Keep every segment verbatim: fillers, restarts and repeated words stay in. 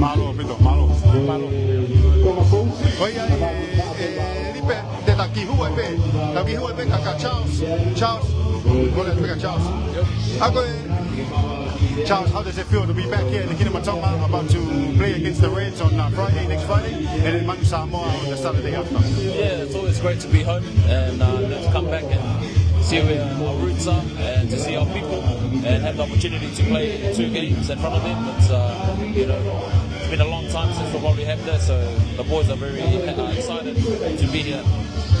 Mālō, Pito, mālō. Mālō. Ko ia, ē, ē, Lipe, te ta kiʻi hū ai pē, ta kiʻi hū ai pē kia, kia Charles. Charles, kole pē kia Charles. Ako ē, Charles, how does it feel to be back here in the Kingdom of Tonga, about to play against the Reds on, uh, Friday, next Friday, and then Manu Samoa on the Saturday after? Yeah, it's always great to be home and, uh, to come back and see where our roots are and to see our people and have the opportunity to play two games in front of them. It's, uh, you know, it's been a long time since we've probably had that, so the boys are very, uh, excited to be here.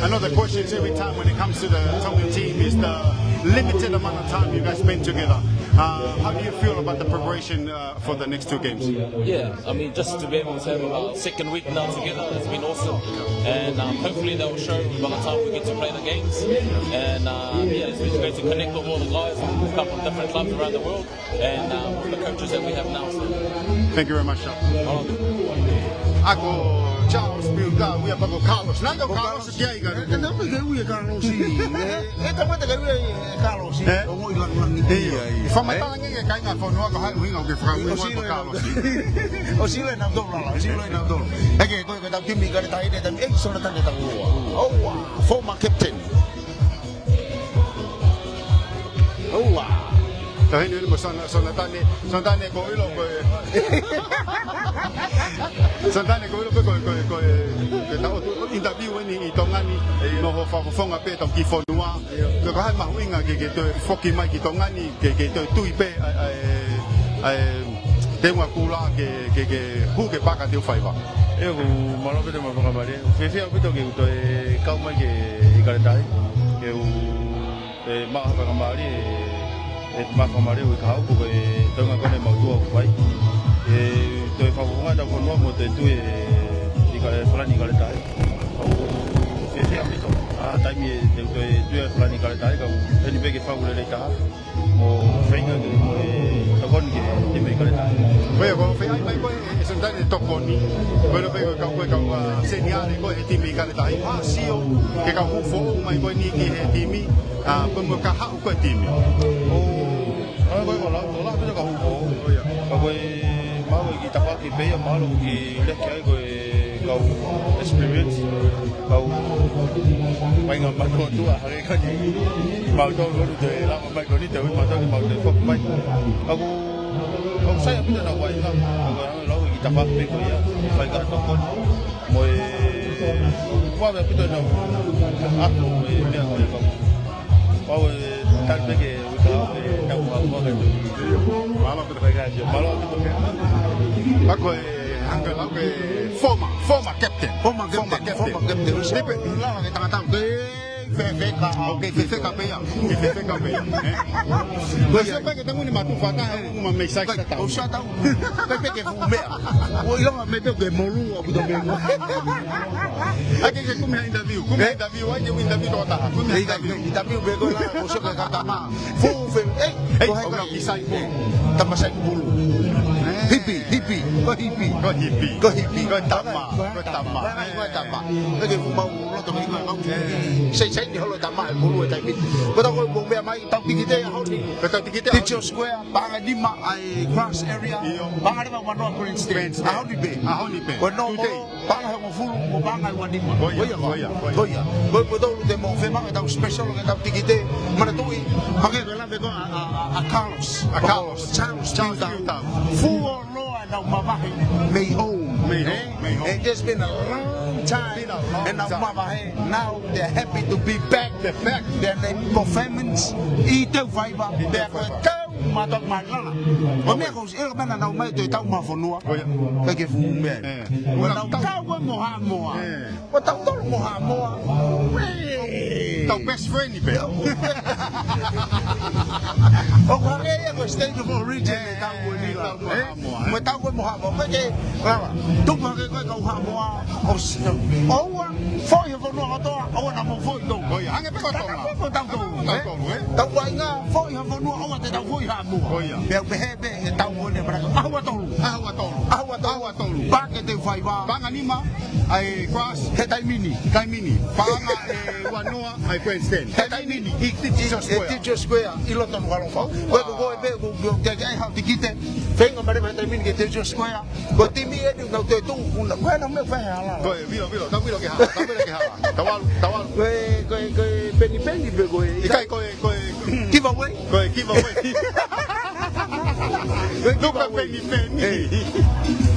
Another question is, every time when it comes to the Tongan team, is the limited amount of time you guys spend together. Uh, how do you feel about the preparation, uh, for the next two games? Yeah, I mean, just to be able to have a second week now together has been awesome. And, um, hopefully that will show by the time we get to play the games. And, uh, yeah, it's been great to connect with all the guys who come from different clubs around the world. And, um, the coaches that we have now. So. Thank you very much, Charles. Ako Charles Piutau, ia pea ko Carlos. Nani ko Carlos ki ai ka? E, e, naʻe ʻikai ke ui ʻe Carlos ia. E, e, kamata ke ui ʻe Carlos ia. E? ʻO ngoi langilangi. Ia, ia. Fakamatala ange ki he kāinga fonua ko hai ʻuhinga ʻoku ke fakaui ʻo ngoi Silo ko ena Carlos. ʻO Silo ena tolo la, ʻo Silo ena tolo. E ke ko e, ko e tau timi ka le taʻahine tami, e, Solo tane tau ua. ʻOua, former captain. ʻOua. Tau heni mo Sona-, Sonatane, Sonatane ko ʻilo ko e. Sonatane ko ʻilo ko e, ko e, ko e, ko e, ko e taʻotu interview eni ʻi Tonga ni, ʻi hoʻo fakafofonga pē tau ki fonua. Ko e hā e mahuʻinga ke, ke toe foki mai ki Tonga ni, ke, ke toe tui pē, ʻa e, ʻa e, ʻa e, teunga kula ke, ke, ke hū ke paka teu faiva. ʻE, ʻoku mālō pē te ma fakamālie. Fiefia ʻaupito ke u toe kau mai ki he ʻIkale Tahi. Ke u, ʻe, maʻu ha fakamālie, ʻe, maʻu ha fakamālie ʻi he kahaʻu ko e teunga ko eni ʻoku mau tuʻu ai. ʻE, toe fakafofonga tau fonua mo toe tui e, ʻi he ʻIkale, Falani ʻIkale Tahi. ʻOku fiefia ʻaupito. ʻA e taimi ʻe te u toe tui e Falani ʻIkale Tahi, ka ʻoku heni pē ke fakalelei taha. Mo feinga ke mo e tokoni ki he timi ʻIkale Tahi. Ko ia, ko e feinga mai ko e, ʻe Sonatane tokoni. Ko e ʻilo pē ko e kau, ko e kau, ʻa, seniale ko e he timi ʻIkale Tahi. ʻA, sio, ke kau hū foʻou mai ko eni ki he timi, ʻa, ko e mo e kahaʻu ko e timi. ʻO, ʻa, ko e ko lau, ko lau pē ka hū foʻou. Ko ia. Ka ko e mau ki tafaʻaki pē ia, mau ki leke ai ko e kau experience. Kau mai ngā manu atu a hake kani. Mau tau lolu te lama mai koni te ui mau tau mau te foki mai. ʻOku, ʻoku sai ʻaupito ʻenau vaʻinga. ʻOku ʻenau lau ʻi tafaʻaki pē ko ia. Fai ka tokoni. Mo e, ʻoku vave ʻaupito ʻenau ako e meʻa ko ia kau. Pau e tali pē ke uta e tau ua ua ke. Mālō ʻaupito. Fai ka tio. Mālō ʻaupito. Ako e Hanga lau ke former, former captain. Former captain, former captain. Sipe, lava ke tangata ke fefeka, ʻoku ke fefeka pē ia. Ke fefeka pē ia, ē? Ko ia. Sipe ke tangu ni matu fata, ʻe, uma mei sai ka tau. ʻO sa tau. Pe pe ke fu mea. ʻO ʻilo mei pe ke molu, ʻo kuto mea. ʻAi ke ke kumi ha interview, kumi ha interview, ʻai ke interview tō taha, kumi ha interview. Interview pē ko la, ko so ke katama. Fuʻu fe, ʻei, ʻei, ko hai ʻoku ko nau hai? Ki Saipulu. Tama Saipulu. Hipi, hipi, ko hipi. Ko hipi. Ko hipi. Ko tama, ko tama. Ko tama. Ko tama. Ko ke mau loto mai ko kau. Sai, sai ni holo tama e pulu e taimi. Ko tau ko mo mea mai tau tikite a honi. Ko tau tikite a honi. Tio Square, paʻanga nima ai grass area. ʻIo. Paʻanga nima manoa grandstand. Grandstand. A honi pē. A honi pē. Ko no mo Paʻanga ʻe hongofulu, mo paʻanga ʻe uanima. Ko ia, ko ia, ko ia. Ko ia. Ko ia, ko tolu te mo fema, ke tau special, ke tau tikite. Manatuʻi, hake ko e lave ko ʻa, ʻa, ʻa, ʻa Carlos. ʻA Carlos. Charles Charles Piutau. Piutau. Fuoloa ʻenau mavahe, mei home. Mei home, mei home. It's been a long time. Been a long time. ʻEnau mavahe. Now they're happy to be back. They're back. They're in performance. ʻI te faiva. ʻI te faiva. They're Mātou mai lala. Ko e meʻa ko e ʻilo mena nau mai te tau mafonua. Ko ia. Kai ke fuʻu meʻa. ʻE. Ko nau tau ko e mo Haʻamoa. ʻE. Ko tau tau mo Haʻamoa. Ue. Tau best friend pē. ʻOku hangē ia ko e state of origin ʻe tau ko e ni la. ʻE. Mo tau ko e mo Haʻamoa. Ko e ke lava. Tupu hake ko e kau Haʻamoa. ʻO si-, ʻoua foʻi he fonua kotoa, ʻoua naʻa mo foʻi tou. Ko ia, hangē pē ko Tonga. Hangē pē ko tau tou, ē? Tau tou, ē? Tau vaʻinga foʻi ha fonua, ʻoua te tau foʻi Haʻamoa. Ko ia. Pea u pehē pē, he tau ko eni, pea ka, ʻaho ua tolu. ʻAho ua tolu. ʻAho ua tolu. ʻAho ua tolu. Pake te faiva. Paʻanga nima, ʻai grass. He taimi ni. Taimi ni. Paʻanga ʻe uanoa, ʻai grandstand. He taimi ni. ʻI Tio Square. ʻI Tio Square, ʻi loto Nukuʻalofa. Ko e ko e pē, ko e ke ke ʻai hau tikite. Feinga mare mai taimi ni ki Tio Square. Ko e timi eni ʻoku nau toe tuʻu, ʻoku nau, ko e nau meʻa fai he hala. Ko e vilo, vilo, tau vilo ke hala, tau vilo ke hala. Tau ʻalu, tau ʻalu. Ko e, ko e, ko e penipeni pē ko e. ʻIkai ko e, ko e. Giveaway. Ko e giveaway. Ko e giveaway. Tuka penipeni. ʻE.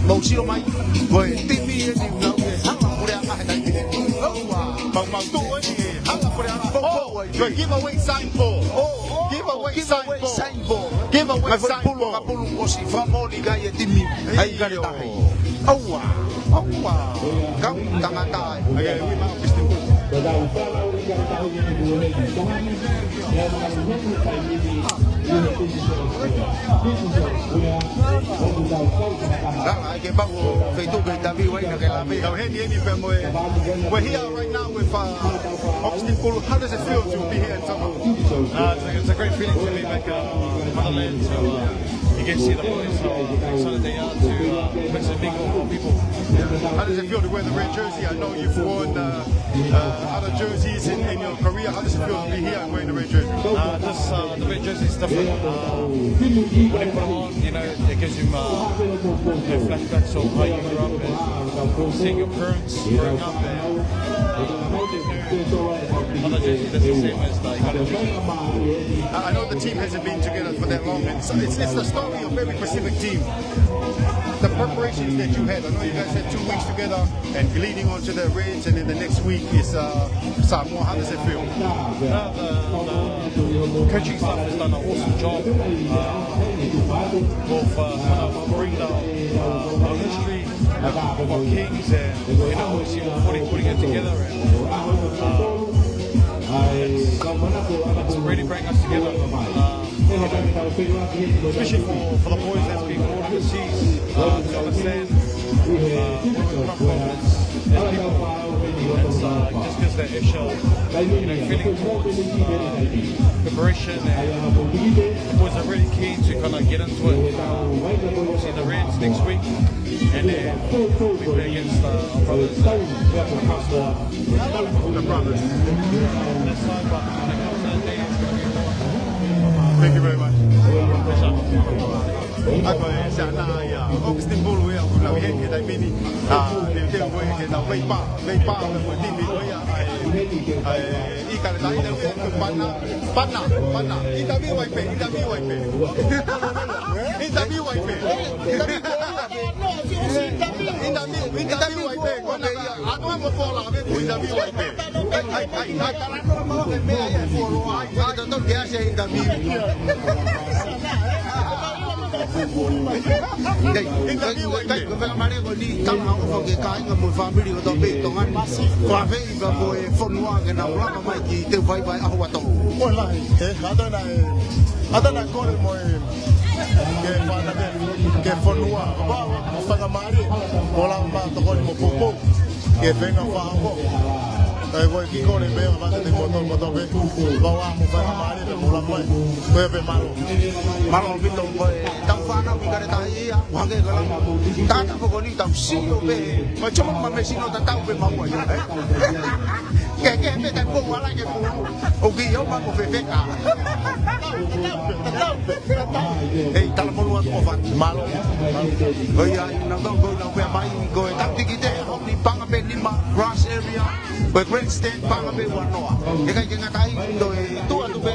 Mau sio mai. Ko e timi eni ʻoku nau ke hala puleʻanga he taimi ni. ʻOua. Mau, mau tuʻu eni he hala puleʻanga. Ko, ko, ʻo, ko e giveaway sign ball. ʻO, ʻo, giveaway sign ball. Sign ball. Giveaway sign ball. Pulu, ka pulu, ʻosi fakamoli kai e timi. ʻAi kare tahi. ʻOua. ʻOua. Kau tangata ai. Lala, ʻai ke pau ʻo feituʻu ke tavi wai na ke lave. Tau heni eni pē mo e. We're here right now with, uh, Hoxton Kulu. How does it feel to be here in Tonga? Uh, it's a, it's a great feeling to be back, uh, in motherland. So, uh, you can see the boys, how excited they are to, uh, meet some people, more people. How does it feel to wear the red jersey? I know you've worn, uh, uh, other jerseys in, in your career. How does it feel to be here and wearing the red jersey? Uh, this, uh, the red jersey is different. Uh, when you put it on, you know, it gives you, uh, you know, flashbacks of how you grew up and seeing your parents growing up and, Other jerseys, that's the same as the I know the team hasn't been together for that long, and it's, it's, it's the story of every Pacific team. The preparations that you had, I know you guys had two weeks together, and leading on to the Reds, and then the next week is uh, Samoa. How does it feel? Uh, the, the coaching staff has done an awesome job, uh, both uh, kind of bring the uh, our history, uh, our Kings, and you know, we see everybody putting it together, and uh, it's, it's really bringing us together. Uh, you know, especially for, for the boys that's been brought overseas uh, to understand uh, where we come from as, as people. It's, uh, just gives that extra, you know, feeling towards uh, preparation, and the boys are really keen to kind of get into it. Uh, obviously, the Reds next week, and then we play against uh, our brothers uh, across the, the brothers. This side, but when it comes to that day, it's going to be more. Thank you very much. Ako e sana ia Augustine Bulu ia ʻoku nau ʻi heni he taimi ni. A, te te ko e ke nau veipa, veipa me ko e timi ko ia. Ai, ai, i kare tai na ia ko Pana, Pana, Pana. Interview ai pē, interview ai pē. Interview ai pē. Interview ai pē. Kona ia. Atu mo pola me ko interview ai pē. Ai, ai, ai, ai. Ai, ai, ai, ai, ai. Kai, kai, ko e faingamālie ko eni, tau ʻofa ki he kāinga mo e fāmili kotoa pē ʻi Tonga ni. Ko e ʻave ʻi ka mo e fonua ke nau lava mai ki he vaivai ʻaho ʻa tolu. Ko e lahi, e, ʻata na e, ʻata na e kole mo e, ke fana ke, ke fonua. Ko e faingamālie, ko e lava mai tokoni mo poupou. Ke fenga fāko. Ai ko e kiʻi kole pē, ʻa vate te moto, moto pē. Pau ā mo faingamālie, pē mo lava mai. Ko e pē mālō. Mālō ʻaupito ko e tau fānau ʻi kare tahi ia, ʻo hangē ko e lama. Tata ko eni tau sio pē. Ko e tama ma me sino tatau pē mau ai, ē? Ke, ke pē tau ko wala ke pulu. ʻOku ʻi ai ʻo ma ko fefeka. Ei, tala molu atu ʻo fat. Mālō. Ko ia, ʻi nautolu ko ē naʻa nau pea mai, ko e tau tikite, honi panga pē nima, grass area, ko e grandstand panga pē ua noa. ʻIkai ke ngata ai, toe tuʻu atu pē.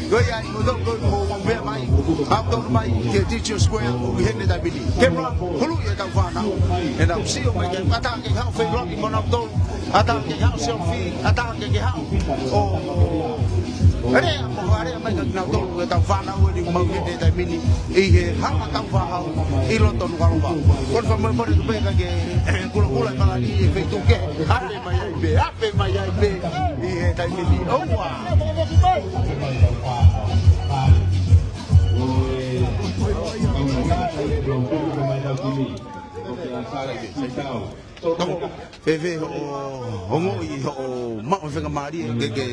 Ko ia, ʻi nautolu ko ē mou pea mai, ʻalu atu mai ki he Teachers Square, ʻoku ʻi heni he taimi ni. Ke mou hulu ʻi he tau fānau. ʻE nau sio mai ke ʻatā ke haʻu feilaulau mo nautolu. ʻAtā ke haʻu selfie, ʻatā ke ke haʻu. ʻO, ʻere, ʻa mo fare mai ka kinautolu ʻe tau fānau ʻeni mau ʻi he taimi ni. ʻI he hala tau fāhau, ʻi loto Nukuʻalofa. Ko e fāmili mole tu pē ka ke, kulakula e palani ʻi he feituʻu kehe. ʻApe mai ai pē, ʻape mai ai pē. ʻI he taimi ni. ʻOua. Tau, fēfē hoʻo, hoʻo ongoʻi hoʻo maʻu faingamālie ke ke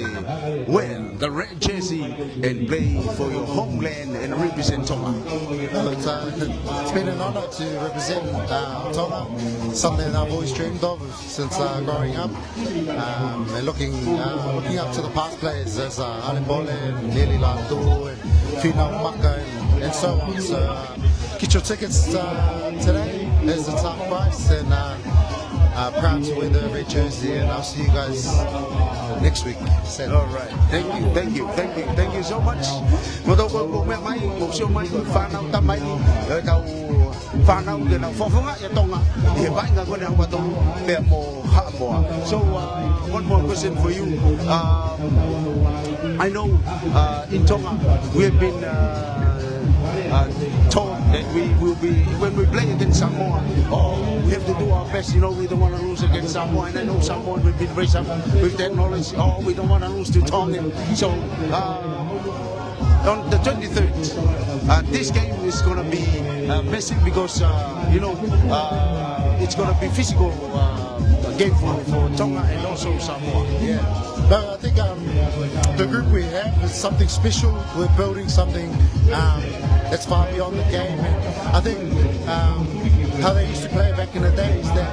wear the red jersey and play for your homeland and represent Tonga. Well, it's, uh, it's been an honor to represent, uh, Tonga, something that I've always dreamed of since, uh, growing up. Um, and looking, uh, looking up to the past players as, uh, Alipole and Lili Latu and Finau Maka and, and so on. So, uh, get your tickets, uh, today. There's a tough price, and, uh, uh, proud to wear the red jersey, and I'll see you guys next week. Saturday. All right. Thank you, thank you, thank you, thank you so much. Mo tau ko ko me mai, mo sio mai, ko fānau ta mai, e tau fānau ke nau fofonga ʻi Tonga, ʻi he vaʻinga ko eni ʻa ʻAhoua Tolu, pea mo Haʻamoa. So, uh, one more question for you. Uh, I know, uh, in Tonga, we have been, uh, uh, told that we will be, when we play against Samoa, oh, we have to do our best. You know, we don't wanna lose against Samoa, and I know Samoa, we've been raised up with that knowledge. Oh, we don't wanna lose to Tonga. So, uh, on the twenty-third, uh, this game is gonna be, uh, massive because, uh, you know, uh, it's gonna be physical, uh, game for, for Tonga and also Samoa. Yeah. But I think, um, the group we have is something special. We're building something, um, that's far beyond the game. And I think, um, how they used to play back in the day is that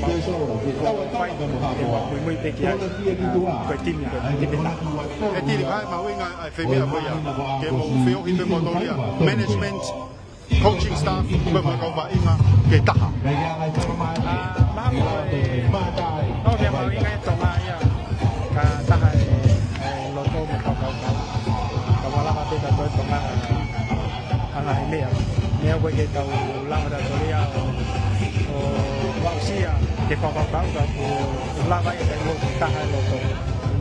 mau, ʻoku fai, ke mau muimui pē ki ai, ʻa, ko e timi, ko e timi taha. ʻE Tili, ʻoku mahuʻinga ʻa e femeʻa ko ia, ke mou feohi pē moutolu ia, management, coaching staff, pea mo e kau vaʻinga ke taha. ʻA, mahalo ko e, ʻoku mahuʻinga ʻi Tonga ia, ka taha e, e loto mo e fakakaukau. Ka ʻoku lava pē ʻe tautolu Tonga ʻa e ngaahi meʻa. Meʻa ko ē ke tau lava ʻe tautolu ia ʻo, ʻo aʻusia ke fakakaukau ka ʻoku lava ia ke ʻi ai ʻa e taha e loto.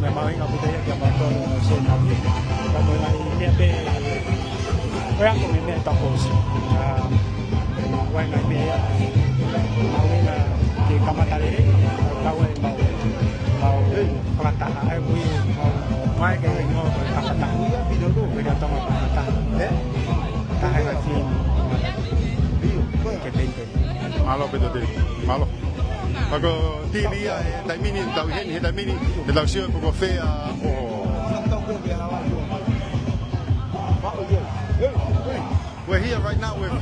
Meʻa mahuʻinga ʻaupito ia kia mautolu ʻo se na. Ka ko e ngaahi meʻa pē, ko e ako mei he meʻa ʻe taha kuo ʻosi. ʻA, ʻoku ʻi ai e ngaahi meʻa ia mahuʻinga ke kamata lelei, kau ai ʻemau, ʻemau fakataha, ʻa e ui, mau, mai ke ui mo, ko e fakataha. Ko e Tonga fakataha. Taha e ngaahi fili. Ke penipeni. Mālō pē Tili. Mālō. Pea ko e timi ia he taimi ni, tau ʻi heni he taimi ni, te tau sio pe ko fē ʻa, ʻo. We're here right now with,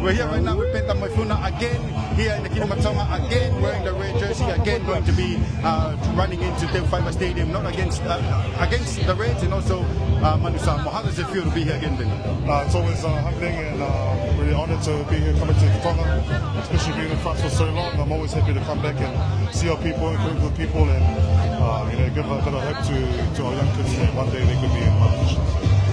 we're here right now with Penta Moefuna again, here in the Kingdom of Tonga again, wearing the red jersey again, going to be, uh, running into Teufaiva Stadium, not against, uh, against the Reds and also, uh, Manu Samoa. How does it feel to be here again, Ben? Uh, it's always, uh, humbling and, uh, really honored to be here, coming to Tonga, especially being in France for so long. I'm always happy to come back and see our people, include good people, and, uh, you know, give a bit of hope to, to our young kids that one day they could be in my position.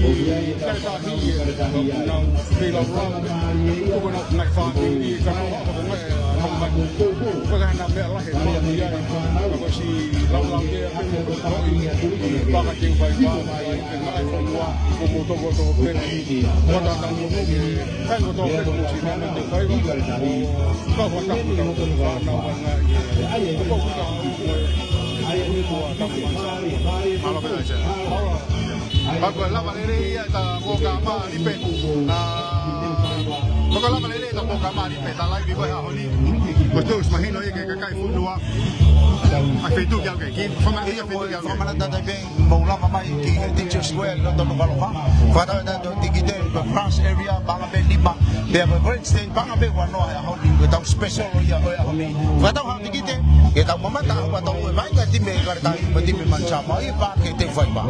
Kaletahi, ʻoku nau feilaulauloto, ʻoku nau ngaahi fāmili, ka nau haʻu ʻo ngaahi, ʻa, nau ngaahi. Ko e hā e meʻa lahi ʻe maʻu ai, ka ko e siʻi laulau ia, pea mo e kotoa ʻi, ʻi Pākate Uvaiva, ʻi he ngaahi fonua, ko mou toko toko pē, ko tata mo ke, kai ko toko pē ko mou siʻi meʻa mo te kai, ʻo kau hata mo tau fānau ʻa ngaahi, ʻo kau hata mo e, ʻa e ʻi kua tau mansa. Mālō pē ʻaise. Mālō. Pea ko e lava lelei ia ʻeta polokalama Lipe. ʻA, ko e lava lelei ʻeta polokalama Lipe, ʻeta laivi ko ē he ʻaho ni. Ko e tuʻu mahino ia ki he kakai fonua. ʻA e feituʻu ki au ke ki. Fakamanatu ia, feituʻu ki au ke. Fakamanatu atu pē, mou lava mai ki he Teachers Square ʻi loto Nukuʻalofa. Fakatau ʻeta tikite, ko e France area, paʻanga pē nima. Pea ko e Great State, paʻanga pē ua noa he ʻaho ni, ko ʻetau special ia ʻo e ʻaho ni. Fakatau haʻo tikite, ke tau mamata ʻa ʻetau ʻe vaʻinga timi ʻa Kaletahi mo e timi Manchama ʻi Pākate Uvaiva.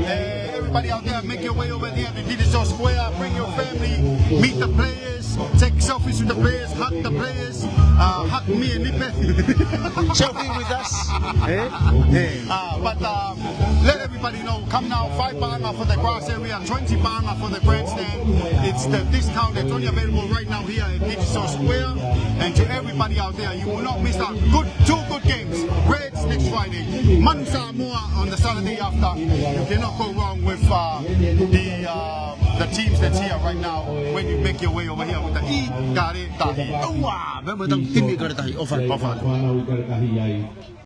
Eh, everybody out there, make your way over there to Teachers Square, bring your family, meet the players, take selfies with the players, hug the players, uh, hug me and Lipe. Selfie with us. Eh? Eh. Uh, but, um, let everybody But you know, come now, five paʻanga for the grass area, twenty paʻanga for the grandstand. It's the discount that's only available right now here at Digicel Square. And to everybody out there, you will not miss out. Good, two good games. Reds next Friday. Manu Samoa on the Saturday after. You cannot go wrong with uh, the uh, the teams that's here right now when you make your way over here with the Ikare Tahi. Ua, memang tau timi Ikare Tahi. Ofa, ofa.